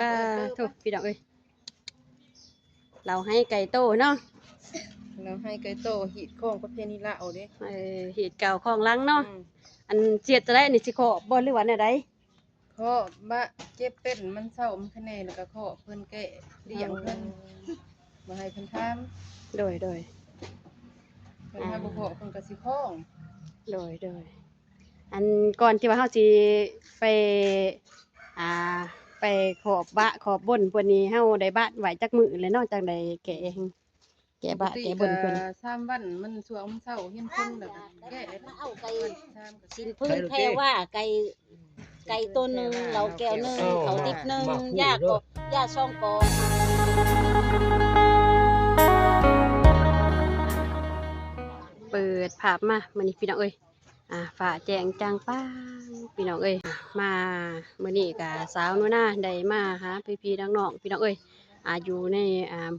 ປາໂທ້ ພີ່ນ້ອງເອີຍ ເລົ່າໄຮໄກ່ໂຕເນາະ ເລົ່າໄຮໄກ່ໂຕ ຮີດຄອງປະເພນີລາວເດ້ ເອີ ຮີດເກົ່າຄອງຫຼັງເນາະ ອືມ ອັນຊິເຮັດຈັ່ງໃດນີ້ ຊິຂອບບໍ່ ຫຼືວ່າແນວໃດ? ເຄາະບະເຈັບເປັນ ມັນເຊົາມັນຄະແນ ແລ້ວກໍເຄາະເພິ່ນແກ້ລ້ຽງເພິ່ນ ອໍ ບໍ່ໃຫ້ເພິ່ນຖາມ ໂດຍ ໂດຍ ເພິ່ນ ອ່າ ຖ້າບໍ່ເຄາະເພິ່ນກໍຊິຄອງ ໂດຍ ໂດຍ ອັນກ່ອນທີ່ວ່າເຮົາຊິໄປ ອ່າ ໄປຂອບບະຂອບບົນເພິ່ນນີ້ ເຮົາໄດ້ບາດໄວ້ຈັກມື້ແລ້ວເນາະ ຈັ່ງໄດ້ແກ້ ແກ້ບະແກ້ບົນເພິ່ນ ສາມວັນ ມັນຊ່ວງມັນເຊົາເຫັນຄົນແລ້ວກໍແກ້ ມາເອົາໄກ່ ຊິນພື້ນແພວ່າ ໄກ່ ໄກ່ໂຕໜຶ່ງ ເຫຼົ້າແກ້ວໜຶ່ງ ເຂົ້າດິບໜຶ່ງ ຢາກໍຢາສອງກອງ ເປີດພາບມາມື້ນີ້ ພີ່ນ້ອງເອີຍ ອ່າ ຟ້າແຈ້ງຈ່າງປ່າງ ພີ່ນ້ອງເອີຍ ອ່າ ມາມື້ນີ້ກະສາວໜູນາໄດ້ມາຫາພີ່ໆນ້ອງໆ ພີ່ນ້ອງເອີຍ ອ່າ ຢູ່ໃນ ອ່າ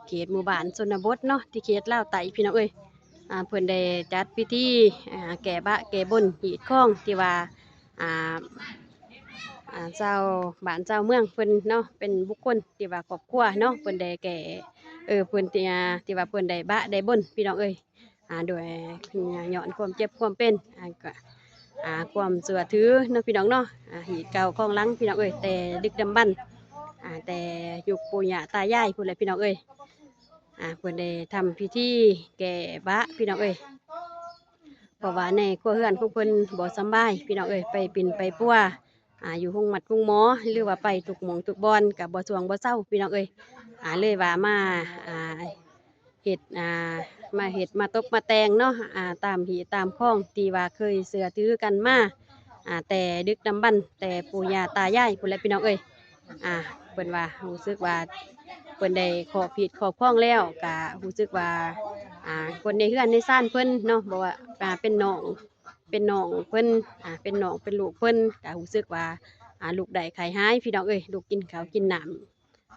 ເຂດໝູ່ບ້ານຊົນນະບົດເນາະ ທີ່ເຂດລາວໃຕ້ ພີ່ນ້ອງເອີຍ ອ່າ ເພິ່ນໄດ້ຈັດພິທີ ອ່າ ແກ້ບະແກ້ບົນຮີດຄອງ ທີ່ວ່າ ອ່າ ອ່າ ຊາວບ້ານຊາວເມືອງເພິ່ນເນາະ ເປັນບຸກຄົນທີ່ວ່າຄອບຄົວເນາະ ເພິ່ນໄດ້ແກ້ ເອີ ເພິ່ນທີ່ ອ່າ ທີ່ວ່າເພິ່ນໄດ້ບະໄດ້ບົນ ພີ່ນ້ອງເອີຍ ອ່າ ໂດຍຍ້ອນຄວາມເຈັບຄວາມເປັນ ອ່າ ກໍ ອ່າ ຄວາມເຊື່ອຖືເນາະ ພີ່ນ້ອງເນາະ ອ່າ ຮີດເກົ່າຄອງຫຼັງ ພີ່ນ້ອງເອີຍ ແຕ່ດຶກດຳບັນ ອ່າ ແຕ່ຍຸກປູ່ຍ່າຕາຍາຍພຸ້ນແຫຼະ ພີ່ນ້ອງເອີຍ ອ່າ ເພິ່ນໄດ້ທຳພິທີແກ້ບະ ພີ່ນ້ອງເອີຍ ເພາະວ່າໃນຄົວເຮືອນຂອງເພິ່ນບໍ່ສຳບາຍ ພີ່ນ້ອງເອີຍ ໄປປິ່ນໄປປົວ ອ່າ ຢູ່ໂຮງໝັດໂຮງໝໍ ຫຼືວ່າໄປທຸກໝ່ອງທຸກບ່ອນ ກໍບໍ່ຊ່ວງບໍ່ເຊົາ ພີ່ນ້ອງເອີຍ ອ່າ ເລີຍວ່າມາ ອ່າ ເຮັດ ອ່າ ມາເຮັດມາຕົບມາແຕ່ງເນາະ ອ່າ ຕາມຮີດຕາມຄອງທີ່ວ່າເຄີຍເຊື່ອຖືກັນມາ ອ່າ ແຕ່ດຶກດຳບັນ ແຕ່ປູ່ຍ່າຕາຍາຍພຸ້ນແຫຼະ ພີ່ນ້ອງເອີຍ ອ່າ ເພິ່ນວ່າ ຮູ້ສຶກວ່າເພິ່ນໄດ້ຄອບຮີດຄອບຄອງແລ້ວ ກະຮູ້ສຶກວ່າ ອ່າ ຄົນໃນເຮືອນໃນຊານເພິ່ນເນາະ ບໍ່ວ່າ ອ່າ ເປັນນ້ອງ ເປັນນ້ອງເພິ່ນ ອ່າ ເປັນນ້ອງເປັນລູກເພິ່ນ ກະຮູ້ສຶກວ່າ ອ່າ ລຸກໄດ້ໄຂ້ຫາຍ ພີ່ນ້ອງເອີຍ ລຸກກິນເຂົ້າກິນນ້ຳ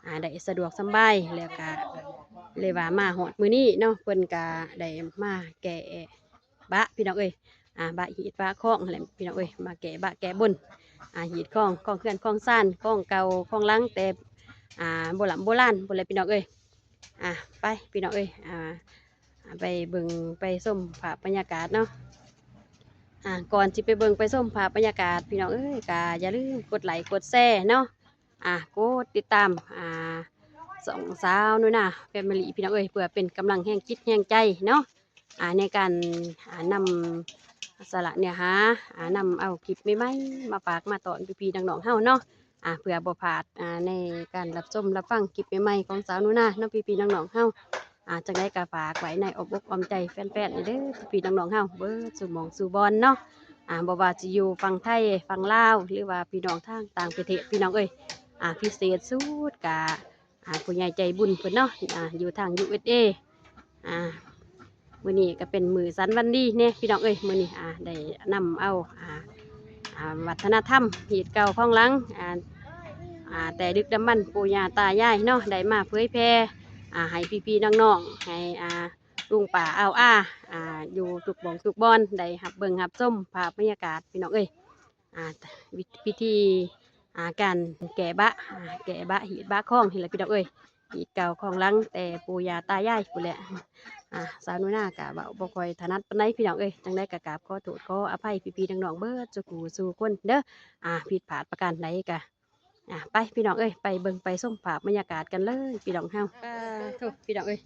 ອ່າ ໄດ້ສະດວກສຳບາຍ ແລ້ວກະເລີຍວ່າມາຮອດມື້ນີ້ເນາະ ເພິ່ນກະໄດ້ມາແກ້ບະ ພີ່ນ້ອງເອີຍ ອ່າ ບະຮີດບະຄອງຫັ້ນແຫຼະ ພີ່ນ້ອງເອີຍ ມາແກ້ບະແກ້ບົນ ອ່າ ຮີດຄອງ ຄອງເຮືອນຄອງຊານ ຄອງເກົ່າຄອງຫຼັງ ແຕ່ ອ່າ ໂບລຳໂບລານພຸ້ນແຫຼະ ພີ່ນ້ອງເອີຍ ອ່າ ໄປ ພີ່ນ້ອງເອີຍ ອ່າ ໄປເບິ່ງໄປຊົມພາບບັນຍາກາດເນາະ ອ່າ ກ່ອນຊິໄປເບິ່ງໄປຊົມພາບບັນຍາກາດ ພີ່ນ້ອງເອີຍ ກະຢ່າລືມກົດໄລກົດແຊເນາະ ອ່າ ກົດຕິດຕາມ ອ່າ ຊ່ອງສາວໜູນາ Family ພີ່ນ້ອງເອີຍ ເພື່ອເປັນກຳລັງແຮງຈິດແຮງໃຈເນາະ ອ່າ ໃນການ ອ່າ ນຳສາລະເນື້ອຫາ ອ່າ ນຳເອົາຄລິບໃໝ່ໆ ມາຝາກມາຕ້ອນພີ່ໆນ້ອງໆເຮົາເນາະ ອ່າ ເພື່ອບໍ່ພາດ ອ່າ ໃນການຮັບຊົມຮັບຟັງຄລິບໃໝ່ໆຂອງສາວໜູນາເນາະ ພີ່ໆນ້ອງໆເຮົາ ອ່າ ຈັ່ງໃດກໍຝາກໄວ້ໃນອ້ອມອົກອ້ອມໃຈແຟນໆນີ້ເດີ ພີ່ໆນ້ອງໆເຮົາເບິດສູ່ໝ່ອງສູ່ບ່ອນເນາະ ອ່າ ບໍ່ວ່າຊິຢູ່ຝັ່ງໄທຝັ່ງລາວ ຫຼືວ່າພີ່ນ້ອງທາງຕ່າງປະເທດ ພີ່ນ້ອງເອີຍ ອ່າ ພິເສດສຸດກະ ອ່າ ຜູ້ໃຫຍ່ໃຈບຸນເພິ່ນເນາະ ອ່າ ຢູ່ທາງ USA ອ່າ ມື້ນີ້ກໍເປັນມື້ສັນວັນດີແດ່ ພີ່ນ້ອງເອີຍ ມື້ນີ້ ອ່າ ໄດ້ນຳເອົາ ອ່າ ອ່າ ວັດທະນະທຳຮີດເກົ່າຄອງຫຼັງ ອ່າ ອ່າ ແຕ່ດຶກດຳບັນປູ່ຍ່າຕາຍາຍເນາະ ໄດ້ມາເຜີຍແຜ່ ອ່າ ໃຫ້ພີ່ໆນ້ອງໆ ໃຫ້ ອ່າ ລຸງປ້າອາວອາ ອ່າ ຢູ່ທຸກໝ່ອງທຸກບ່ອນ ໄດ້ຮັບເບິ່ງຮັບຊົມພາບບັນຍາກາດ ພີ່ນ້ອງເອີຍ ອ່າ ວິ ພິທີ ອ່າ ການແກ້ບະ ອ່າ ແກ້ບະ ຮີດບະຄອງນີ້ແຫຼະ ພີ່ນ້ອງເອີຍ ຮີດເກົ່າຄອງຫຼັງແຕ່ປູ່ຍ່າຕາຍາຍພຸ້ນແຫຼະ ອ່າ ສາວໜູນາກະເວົ້າບໍ່ຄ່ອຍຖະໜັດປານໃດ ພີ່ນ້ອງເອີຍ ຈັ່ງໃດກະກາບຂໍໂທດຂໍອະໄພພີ່ໆນ້ອງໆເບິດສູ່ຜູ້ສູ່ຄົນເດີ ອ່າ ຜິດພາດປະການໃດກະ ອ່າ ໄປ ພີ່ນ້ອງເອີຍ ໄປເບິ່ງໄປຊົມພາບບັນຍາກາດກັນເລີຍ ພີ່ນ້ອງເຮົາ ປາໂທ້ ພີ່ນ້ອງເອີຍ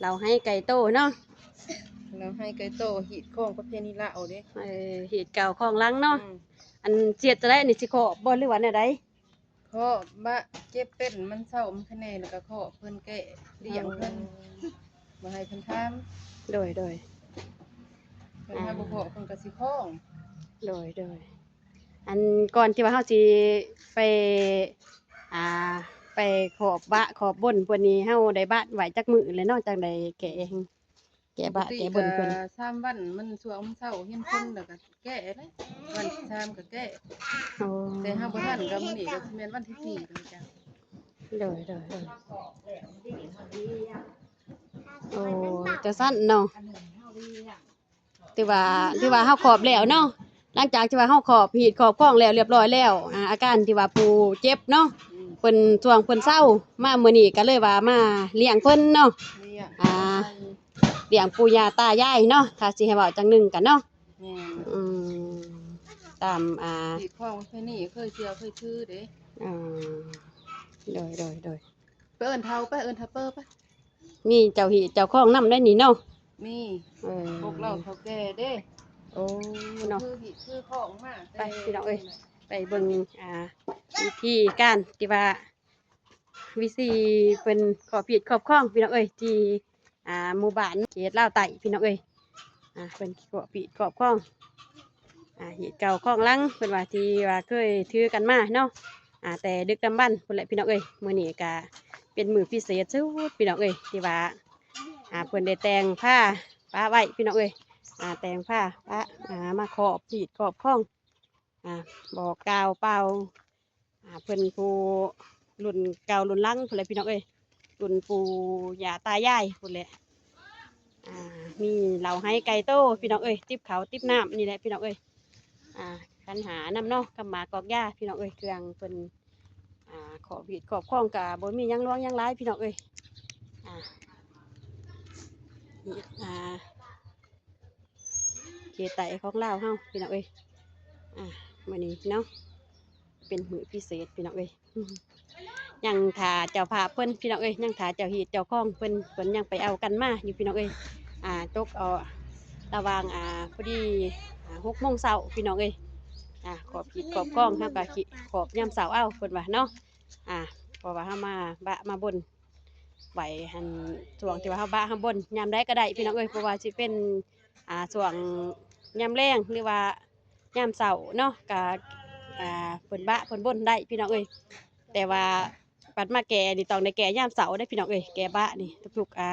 ເລົ່າໄຮໄກ່ໂຕເນາະ ເລົ່າໄຮໄກ່ໂຕ ຮີດຄອງປະເພນີລາວເດ້ ເອີ ຮີດເກົ່າຄອງຫຼັງເນາະ ອືມ ອັນຊິເຮັດຈັ່ງໃດນີ້ ຊິຂອບບໍ່ ຫຼືວ່າແນວໃດ? ເຄາະບະເຈັບເປັນ ມັນເຊົາມັນຄະແນ ແລ້ວກໍເຄາະເພິ່ນແກ້ລ້ຽງເພິ່ນ ອໍ ບໍ່ໃຫ້ເພິ່ນຖາມ ໂດຍ ໂດຍ ເພິ່ນ ອ່າ ຖ້າບໍ່ເຄາະເພິ່ນກໍຊິຄອງ ໂດຍ ໂດຍ ອັນກ່ອນທີ່ວ່າເຮົາຊິໄປ ອ່າ ໄປຂອບບະຂອບບົນເພິ່ນນີ້ ເຮົາໄດ້ບາດໄວ້ຈັກມື້ແລ້ວເນາະ ຈັ່ງໄດ້ແກ້ ແກ້ບະແກ້ບົນເພິ່ນ ສາມວັນ ມັນຊ່ວງເຊົ້າເຫັນຄົນ ແລ້ວກໍແກ້ເດ້ ວັນທີສາມກໍແກ້ ອໍ ແຕ່ເຮົາບໍ່ທັນ ກໍມື້ນີ້ກໍຊິແມ່ນວັນທີສີ່ແລ້ວຈ້ະ ໂດຍ ໂດຍ ໂດຍ ໂອ້ ຈັ່ງຊັ້ນເນາະ ຖືວ່າ ຖືວ່າເຮົາຂອບແລ້ວເນາະ ຫຼັງຈາກທີ່ວ່າເຮົາຄອບຮີດຄອບຄອງແລ້ວລຽບຮ້ອຍແລ້ວ ອ່າ ອາການທີ່ວ່າຜູ້ເຈັບເນາະ ອືມ ເພິ່ນຊ່ວງເພິ່ນເຊົາມາມື້ນີ້ ກໍເລີຍວ່າມາລ້ຽງເພິ່ນເນາະ ລ້ຽງ ອ່າ ລ້ຽງປູ່ຍ່າຕາຍາຍເນາະ ຖ້າຊິໃຫ້ເວົ້າຈັ່ງໜຶ່ງກໍເນາະ ແມ່ນ ອືມ ຕາມ ອ່າ ຮີດຄອງປະເພນີ ເຄີຍເຊື່ອເຄີຍຖືເດ້ ອ່າ ໂດຍ ໂດຍ ໂດຍ ໄປເອີ້ນເຖົ້າ ໄປເອີ້ນເຖົ້າເປີໄປ ມີເຈົ້າຮີດເຈົ້າຄອງນຳໄດ໋ນີ້ເນາະ ມີ ເອີ ພວກເຮົາເຖົ້າແກ່ເດ້ ໂອ້ ເນາະ ຄືຮີດຄືຄອງມາ ໄປ ແຕ່ ພີ່ນ້ອງເອີຍ ໄປເບິ່ງ ອ່າ ວິທີການທີ່ວ່າ ວິທີເພິ່ນຄອບຮີດຄອບຄອງ ພີ່ນ້ອງເອີຍ ທີ່ ອ່າ ໝູ່ບ້ານເຂດລາວໃຕ້ ພີ່ນ້ອງເອີຍ ອ່າ ເພິ່ນຄອບຮີດຄອບຄອງ ອ່າ ຮີດເກົ່າຄອງຫຼັງ ເພິ່ນວ່າທີ່ວ່າເຄີຍຖືກັນມາເນາະ ອ່າ ແຕ່ດຶກດຳບັນພຸ້ນແຫຼະ ພີ່ນ້ອງເອີຍ ມື້ນີ້ກະເປັນມື້ພິເສດສຸດ ພີ່ນ້ອງເອີຍ ທີ່ວ່າ ອ່າ ເພິ່ນໄດ້ແຕ່ງຜ້າປະໄວ້ ພີ່ນ້ອງເອີຍ ອ່າ ແຕ່ງຜ້າປະ ອ່າ ມາຄອບຮີດຄອບຄອງ ອ່າ ບອກກ່າວເປົ່າ ອ່າ ເພິ່ນຜູ້ລຸ້ນເກົ່າລຸ້ນຫຼັງພຸ້ນແຫຼະ ພີ່ນ້ອງເອີຍ ລຸ້ນປູ່ຍ່າຕາຍາຍພຸ້ນແຫຼະ ອ່າ ມີເຫຼົ້າໄຫໄກ່ໂຕ ພີ່ນ້ອງເອີຍ ຕິບເຂົ້າຕິບນ້ຳນີ້ແຫຼະ ພີ່ນ້ອງເອີຍ ອ່າ ຂັນຫ້ານຳເນາະ ກຳໝາກກອກຢາ ພີ່ນ້ອງເອີຍ ເຄື່ອງເພິ່ນ ອ່າ ຄອບຮີດຄອບຄອງກະບໍ່ມີຫຍັງຫຼວງຫຍັງຫຼາຍ ພີ່ນ້ອງເອີຍ ອ່າ ນີ້ ອ່າ ເຂດໃຕ້ຂອງລາວເຮົາ ພີ່ນ້ອງເອີຍ ອ່າ ມື້ນີ້ເນາະ ເປັນມື້ພິເສດ ພີ່ນ້ອງເອີຍ ຍັງຖ້າເຈົ້າພາບເພິ່ນ ພີ່ນ້ອງເອີຍ ຍັງຖ້າເຈົ້າຮີດເຈົ້າຄອງເພິ່ນ ເພິ່ນຍັງໄປເອົາກັນມາຢູ່ ພີ່ນ້ອງເອີຍ ອ່າ ຕົກເອົາລະຫວ່າງ ອ່າ ພໍດີ ອ່າ ຫົກໂມງເຊົ້າ ພີ່ນ້ອງເອີຍ ອ່າ ຄອບຮີດຄອບຄອງ ເຮົາກະຄອບຍາມເຊົ້າເອົາ ເພິ່ນວ່າເນາະ ອ່າ ເພາະວ່າເຮົາມາບະມາບົນ ໄວ້ຫັ້ນ ຊ່ວງທີ່ວ່າເຮົາບະເຮົາບົນຍາມໃດກໍໄດ້ ພີ່ນ້ອງເອີຍ ບໍ່ວ່າຊິເປັນ ອ່າ ຊ່ວງຍາມແລງ ຫຼືວ່າຍາມເຊົ້າເນາະ ກະ ອ່າ ເພິ່ນບະເພິ່ນບົນໄດ້ ພີ່ນ້ອງເອີຍ ແຕ່ວ່າບັດມາແກ່ນີ້ຕ້ອງໄດ້ແກ່ຍາມເຊົ້າເດ້ ພີ່ນ້ອງເອີຍ ແກ່ບະນີ້ທຸກໆ ອ່າ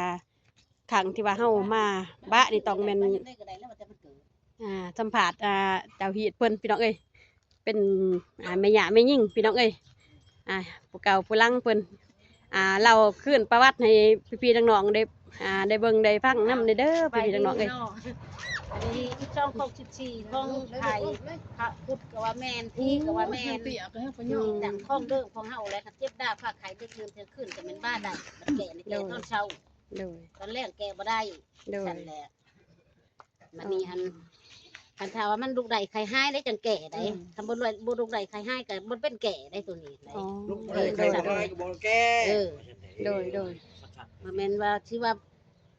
ຄັ້ງທີ່ວ່າເຮົາມາບະນີ້ຕ້ອງແມ່ນ ອ່າ ສຳພາດ ອ່າ ເຈົ້າຮີດເພິ່ນ ພີ່ນ້ອງເອີຍ ເປັນ ອ່າ ແມ່ຍ່າແມ່ຍິງ ພີ່ນ້ອງເອີຍ ອ່າ ຜູ້ເກົ່າຜູ້ຫຼັງເພິ່ນ ອ່າ ເລົ່າຄືນປະຫວັດໃຫ້ພີ່ໆນ້ອງໆໄດ້ ອ່າ ໄດ້ເບິ່ງໄດ້ຟັງນຳແດ່ເດີ ພີ່ໆນ້ອງໆເອີຍ ອັນນີ້ສິບສອງ ຄອບສິບສີ່ ຂອງໄທ ພະພຸດກໍວ່າແມ່ນ ພີກໍວ່າແມ່ນ ອືມ ຂອງເດີມຂອງເຮົາແຫຼະ ຄັນເຈັບດາພາໄຂ້ເດີກເດືອນເທື່ອຄືນກໍແມ່ນບາດໄດ້ ແກ່ນີ້ແກ່ຕອນເຊົ້າ ໂດຍ ຕອນແລງແກ່ບໍ່ໄດ້ ໂດຍ ຊັ້ນແຫຼະ ບັດນີ້ຫັ້ນ ຄັນຖ້າວ່າມັນລຸກໄດ້ໄຂ້ຫາຍໄດ້ຈັ່ງແກ່ໄດ໋ ອືມ ຄັນບໍ່ລຸກໄດ້ ບໍ່ລຸກໄດ້ໄຂ້ຫາຍກໍບໍ່ເປັນແກ່ໄດ້ໂຕນີ້ໄດ໋ ອໍ ລຸກໄດ້ໄຂ້ຫາຍກໍບໍ່ແກ່ ເອີ ໂດຍ ໂດຍ ບໍ່ແມ່ນວ່າຊິວ່າ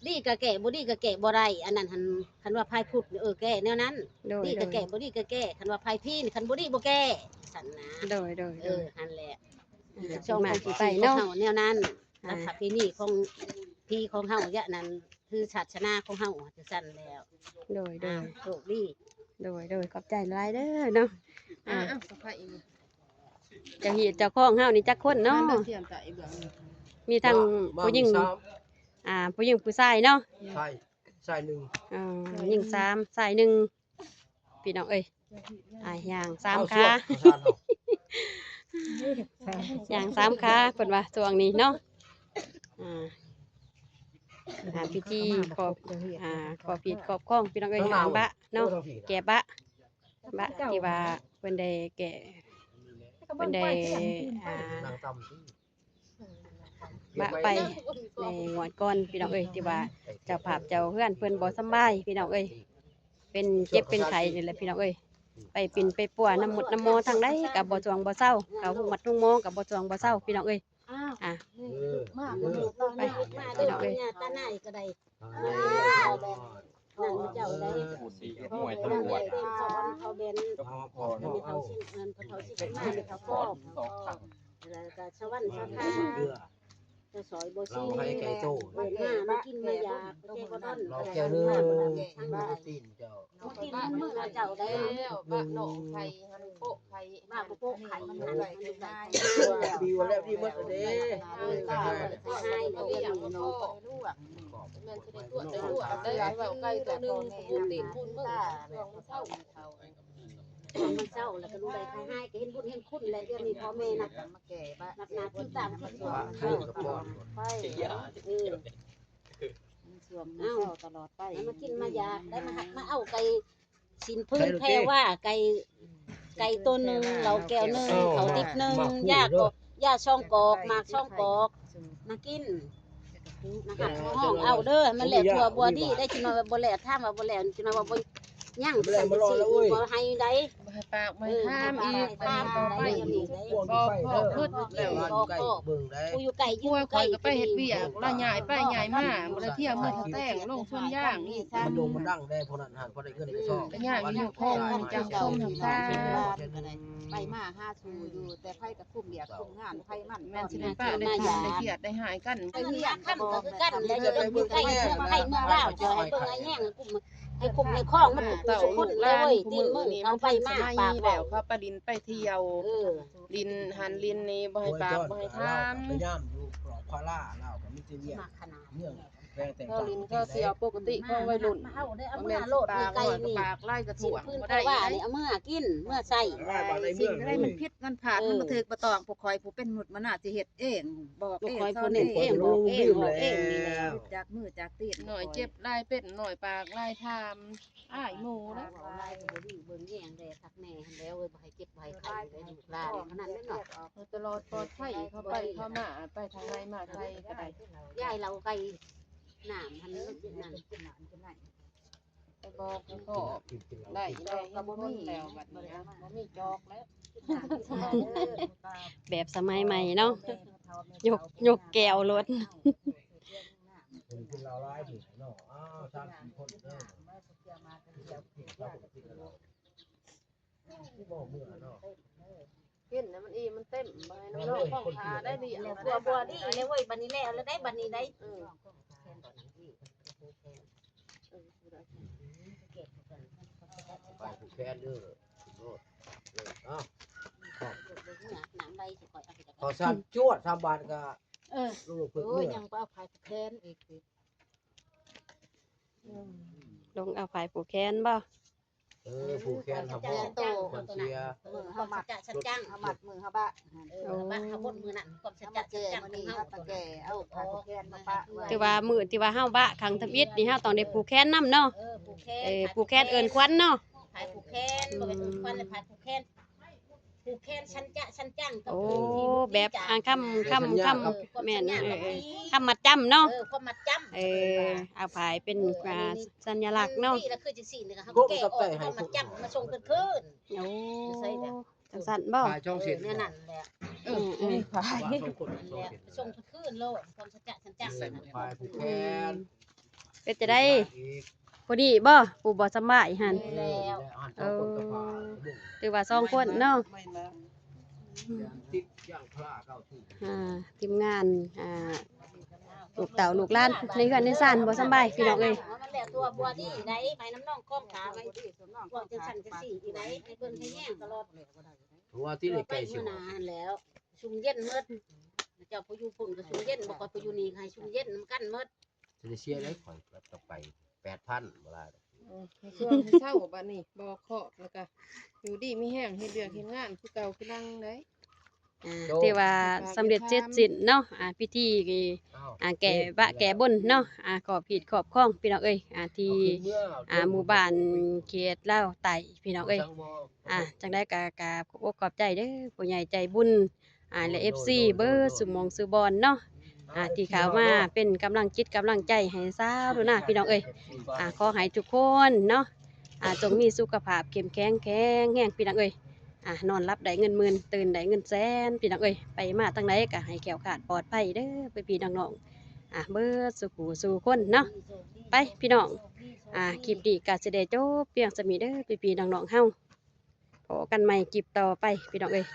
ດີກໍແກ່ ບໍ່ດີກໍແກ່ບໍ່ໄດ້ ອັນນັ້ນຫັ້ນ ຄັນວ່າພະພຸດ ເອີ ແກ່ແນວນັ້ນ ໂດຍ ດີກໍແກ່ ໂດຍ ບໍ່ດີກໍແກ່ ຄັນວ່າພະພີນີ້ ຄັນບໍ່ດີບໍ່ແກ່ ຊັ້ນນະ ໂດຍ ໂດຍ ເອີ ໂດຍ ຫັ້ນແຫຼະ ອ່າ ຊ່ອງຂອງພີເນາະ ເຮົາແນວນັ້ນ ອ່າ ຫຼັກປະເພນີຂອງພີຂອງເຮົາ ຢ່ານັ້ນ ຄືສາສະໜາຂອງເຮົາຈັ່ງຊັ້ນແລ້ວ ໂດຍ ໂດຍ ອ່າ ໂຊກດີ ໂດຍ ໂດຍ ຂອບໃຈຫຼາຍເດີເນາະ ອ່າ ອ່າ ອ່າ ເຈົ້າຮີດເຈົ້າຄອງເຮົານີ້ຈັກຄົນເນາະ ມີທັງຜູ້ຍິງ ອ່າ ຜູ້ຍິງຜູ້ຊາຍເນາະ ຊາຍ ຊາຍໜຶ່ງ ອ່າ ຍິງສາມ ຊາຍໜຶ່ງ ພີ່ນ້ອງເອີຍ ອ່າ ຍ່າງສາມຂາ ຍ່າງສາມຂາ ເພິ່ນວ່າຊ່ວງນີ້ເນາະ ອ່າ ອ່າ ພິທີຂອບ ອ່າ ຂອບຮີດຂອບຄອງ ພີ່ນ້ອງເອີຍ ອັນບະເນາະ ແກ່ບະ ບະທີ່ວ່າເພິ່ນໄດ້ແກ່ ເພິ່ນໄດ້ ອ່າ ບະໄປໃນງວດກ່ອນ ພີ່ນ້ອງເອີຍ ທີ່ວ່າເຈົ້າພາບເຈົ້າເຮືອນເພິ່ນບໍ່ສຳບາຍ ພີ່ນ້ອງເອີຍ ເປັນເຈັບເປັນໄຂ້ນີ້ແຫຼະ ພີ່ນ້ອງເອີຍ ໄປປິ່ນໄປປົວນຳໝົດນຳໝໍທາງໃດກໍບໍ່ຊ່ວງບໍ່ເຊົາ ເຂົ້າໂຮງໝົດໂຮງໝໍກໍບໍ່ຊ່ວງບໍ່ເຊົາ ພີ່ນ້ອງເອີຍ ອ້າວ ອ່າ ເອີ ມາ ເອີ ໄປ ພີ່ນ້ອງເອີຍ ຕາໜ້າກໍໄດ້ ອ່າ ນັ້ນເຈົ້າໄດ້ ເຂົາເປັນເຂົາເປັນເຂົາເປັນເຂົາເຖົ້າຊິເພິ່ນມາ ເຂົາກໍ ແລ້ວກໍສະຫວັນສາທາ ເຈົ້າສອຍບໍ່ຊີ ເອົາໃຫ້ໄກ່ໂຕ ເດີນມາ ມາກິນມາຢາກ ແກ່ບໍ່ດອນ ເອົາແກ້ວໜຶ່ງ ມາຕີນເຈົ້າ ມາຕີນມື້ລະເຈົ້າໄດ້ ບາດນ້ອງໄຂ່ຫັ້ນໂປະໄຂ່ ບາດບໍ່ໂປະໄຂ່ ມັນໄດ້ ປີວ່າແລ້ວນີ້ໝົດເດ້ ເອີ ໄຂ່ຫາຍແລ້ວ ແມ່ນຊິໄດ້ກວດໄດ້ລວກໄດ້ ເວົ້າໄກ່ໂຕໜຶ່ງ ສະບຸນຕີນບຸນມື້ ຊ່ວງເຊົ້າ ຕອນເຊົ້າແລ້ວກໍຮູ້ໄດ້ໄຂ່ຫາຍ ກໍເຫັນບຸນເຫັນຄຸນແລ້ວ ດຽວນີ້ພໍ່ແມ່ນັບ ມາແກ່ບະ ນັບໜ້າຖືຕາມທິດ ໄປ ເອີ ຊ່ວງເຊົ້າຕະຫຼອດໄປ ມາກິນມາຢາກ ໄດ້ມາຮັກມາເອົາໄກ່ ສິ້ນພື້ນແພວ່າ ໄກ່ ໄກ່ໂຕໜຶ່ງ ເຫຼົ້າແກ້ວໜຶ່ງ ເຂົ້າດິບໜຶ່ງ ຢາກໍ ຢາສອງກອກ ໝາກສອງກອກ ມາກິນ ນະຄະ ຮ້ອງເອົາເດີ ມັນແລ້ວທົ່ວບົວດີໄດ້ ຈັກໜ່ອຍວ່າບໍ່ແລ້ວ ຖາມວ່າບໍ່ແລ້ວ ຈັກໜ່ອຍວ່າບໍ່ ຍັງ ບໍ່ໃຫ້ປາກບໍ່ໃຫ້ຖາມອີກ ບໍ່ ບໍ່ ບໍ່ ຜູ້ຢູ່ໄກຢູ່ໄກ ຜົວຂ້ອຍກໍໄປເຮັດວຽກ ລາວຍ້າຍໄປຍ້າຍມາ ບໍ່ໄດ້ທ່ຽວເມືອສະແຕງ ລົງສວນຢາງອີກ ມັນໂດ່ງມັນດັງແດ່ ພວກນັ້ນຫັ້ນ ພໍໄດ້ເງິນໄດ້ຊອງ ກໍຍ້າຍໄປຢູ່ໂຄງ ມັນຈັກສົມທັງຊາ ໄປມາຫາສູ່ຢູ່ ແຕ່ໃຜກໍຄຸມວຽກຄຸມງານໃຜມັນ ແມ່ນຊິໄດ້ປະໄດ້ທຸກໄດ້ຄຽດໄດ້ຫາຍກັນ ໄປເຮືອນກໍຄືກັນແຫຼະ ຢູ່ໃກ້ເມືອງໄທເມືອງລາວ ຈະໃຫ້ເບິ່ງໃຫ້ແຍງ ໃຫ້ຄຸ້ມໃຫ້ຄອງມັນທຸກຜູ້ທຸກຄົນເລີຍ ຕີນມືເຂົາໄປມາປາກເວົ້າ ເຂົາໄປຫຼິ້ນໄປທ່ຽວ ເອີ ຫຼິ້ນຫັ້ນຫຼິ້ນນີ້ ບໍ່ໃຫ້ປາກບໍ່ໃຫ້ຖາມ ພະຍາຍາມຢູ່ປອກພາລາລາວກໍມີແຕ່ວຽກເມືອງແຂວງແຕ່ງ ເຂົາຫຼິ້ນເຂົາທ່ຽວປົກກະຕິຂອງໄວລຸ້ນ ເຮົາໄດ້ເອົາມາໂລດໃນໄກ່ນີ້ ປາກຫຼາຍກະຖ້ວງບໍ່ໄດ້ ເອົາມາກິນເມືອໃສ່ ສິ່ງໃດມັນຜິດມັນພາດ ມັນບໍ່ຖືກບໍ່ຕ້ອງ ພວກຂ້ອຍຜູ້ເປັນໝຸດມະນາຊິເຮັດ ເອງ ບອກເອງ ສອນເອງ ບອກເອງ ບອກເອງ ບອກເອງນີ້ແຫຼະ ຈັກມືຈັກຕີນ ໜ້ອຍເຈັບຫຼາຍເປັນ ໜ້ອຍປາກຫຼາຍຖາມ ອາຍໝູ່ແຫຼະ ເວົ້າຫຼາຍກໍບໍ່ດີ ເບິ່ງແຍງແດ່ ຄັກແນ່ຫັ້ນແຫຼະ ໂອ້ຍ ບໍ່ໃຫ້ເຈັບບໍ່ໃຫ້ໄຂ້ເດ້ ລູກຫຼານຂະໜາດນັ້ນເນາະ ໃຫ້ຕະຫຼອດປອດໄພ ເຂົ້າໄປເຂົ້າມາ ໄປທາງໃດມາໃສກໍໄດ້ ຢາຍເຫຼົ້າໄກ່ ນ້ຳຫັ້ນນັ້ນ ໄປບອກໃຫ້ພໍ່ໄດ້ແລ້ວ ເຫັນຜົນແລ້ວບັດນີ້ ບໍ່ມີຈອກແລ້ວ ແບບສະໄໝໃໝ່ເນາະ ຍົກ ຍົກແກ້ວໂລດ ກິນເຫຼົ້າຫຼາຍເນາະ ອ້າວ ສາມສີ່ຄົນເດີ ກິນນະມັນອີ່ມັນເຕັມ ບໍ່ໃຫ້ນ້ອງໆຂອງທາໄດ້ດີ ແລ້ວຕົວບົວດີແລ້ວເວີຍ ບັດນີ້ແລ້ວແລ້ວໄດ໋ ບັດນີ້ໄດ໋ ເອີ ໄປຜູກແຂນເດີ ເອີ ເອົາ ໜ້ຳໄວຊິຂ້ອຍເອົາ ຂໍສາມຈວດ ສາມບາດກໍ ເອີ ໂອ້ຍ ຍັງໄປເອົາຜາຍຜູກແຂນອີກ ອືມ ລົງເອົາຜາຍຜູກແຂນບໍ່? ເອີ ຜູກແຂນເຮົາບໍ່ ຄວາມເຊື່ອ ເອີ ເຮົາມັດ ເຮົາມັດມືເຮົາບະ ເອີ ເຮົາບະ ເຮົາບົນມືນັ້ນ ຄວາມສັດຈະສັດຈັງຂອງເຮົາ ເຮົາຕະແກ່ ເອົາຜາຍຜູກແຂນມາປະໄວ້ ຖືວ່າມື້ທີ່ວ່າເຮົາບະຄັ້ງທຳອິດນີ້ ເຮົາຕ້ອງໄດ້ຜູກແຂນນຳເນາະ ເອີ ຜູກແຂນ ເອີ ຜູກແຂນເອີ້ນຂວັນເນາະ ຜາຍຜູກແຂນ ບໍ່ແມ່ນເອີ້ນຂວັນ ແລະ ຜາຍຜູກແຂນ ຜູກແຂນສັນຈະສັນຈັງກັບ ໂອ້ ຜູ້ທີ່ ແບບ ອ່າ ຄຳ ຄຳ ຄຳ ເອີ ແມ່ນ ເອີ ຄຳມັດຈຳເນາະ ເອີ ຄຳມັດຈຳ ເອີ ເອົາຜາຍເປັນ ເອີ ອັນນີ້ ອ່າ ສັນຍະລັກເນາະ ນີ້ລະຄືຈັ່ງຊີ້ນີ້ ເຮົາແກ້ອອກ ຄຳມັດຈຳມາສົ່ງເພິ່ນຄືນ ໂອ້ ຈັ່ງຊັ້ນບໍ່ ແນວນັ້ນແຫຼະ ເອີ ເອີ ມີຜາຍ ສົ່ງເພິ່ນຄືນໂລດ ຄວາມສັນຈະສັນຈັງ ຜາຍຜູກແຂນ ເປັນຈັ່ງໃດ ຜູ້ນີ້ບໍ່ ຜູ້ບໍ່ສຳບາຍຫັ້ນ ແມ່ນແລ້ວ ເອີ ຖືວ່າສອງຄົນເນາະ ອ່າ ທີມງານ ອ່າ ລູກເຕົ້າລູກຫຼານໃນເຮືອນໃນຊານບໍ່ສຳບາຍ ພີ່ນ້ອງເອີຍ ມັນແລ້ວຕົວບົວດີໄດ໋ ໄປນຳນ້ອງຄອງຂາໄວ້ ເວົ້າຈັ່ງຊັ້ນຈັ່ງຊີ້ອີໄດ໋ ໃຫ້ເບິ່ງໃຫ້ແຍງຕະຫຼອດ ເພາະວ່າທີ່ໄດ້ໃກ້ຊິອອກ ໄປມື້ໜ້າຫັ້ນແລ້ວ ຊຸ່ມເຢັນໝົດ ເຈົ້າໄປຢູ່ພຸ້ນກໍຊຸ່ມເຢັນ ບໍ່ ຂ້ອຍໄປຢູ່ນີ້ໃຫ້ຊຸ່ມເຢັນນຳກັນໝົດ ຊິໄດ້ເສຍໄດ໋ ຂ້ອຍກໍຕ້ອງໄປແປດພັນ ບໍ່ຫຼາຍດອກ ອືມ ໃຫ້ຊ່ວງໃຫ້ເຊົາບັດນີ້ ບໍ່ເຄາະ ແລ້ວກໍຢູ່ດີມີແຮງ ເຮັດວຽກເຮັດງານຄືເກົ່າຄືຫຼັງໄດ໋ ອ່າ ຖືວ່າສຳເລັດເສັດສິ້ນເນາະ ອ່າ ພິທີ ອ່າ ແກ້ບະແກ້ບົນເນາະ ອ່າ ຄອບຮີດຄອບຄອງ ພີ່ນ້ອງເອີຍ ອ່າ ທີ່ ອ່າ ໝູ່ບ້ານເຂດລາວໃຕ້ ພີ່ນ້ອງເອີຍ ອ່າ ຈັ່ງໃດກໍ ກໍຂອບອົກຂອບໃຈເດີ ຜູ້ໃຫຍ່ໃຈບຸນ ອ່າ ແລະ ເອັຟຊີ ເບິດສູ່ໝ່ອງສູ່ບ່ອນເນາະ ອ່າ ທີ່ເຂົ້າມາເປັນກຳລັງຈິດກຳລັງໃຈໃຫ້ສາວດູນາ ພີ່ນ້ອງເອີຍ ອ່າ ຂໍໃຫ້ທຸກຄົນເນາະ ອ່າ ຈົ່ງມີສຸຂະພາບເຂັ້ມແຂງແຂງແຮງ ພີ່ນ້ອງເອີຍ ອ່າ ນອນຫຼັບໄດ້ເງິນໝື່ນ ຕື່ນໄດ້ເງິນແສນ ພີ່ນ້ອງເອີຍ ໄປມາທາງໃດກໍໃຫ້ແຄ້ວຄາດປອດໄພເດີ ພີ່ໆນ້ອງໆ ອ່າ ເບິດສູ່ຜູ້ສູ່ຄົນເນາະ ໄປ ພີ່ນ້ອງ ອ່າ ຄລິບນີ້ກໍຊິໄດ້ຈົບພຽງສ່ຳນີ້ເດີ ພີ່ໆນ້ອງໆເຮົາ ພໍ້ກັນໃໝ່ຄລິບຕໍ່ໄປ ພີ່ນ້ອງເອີຍ.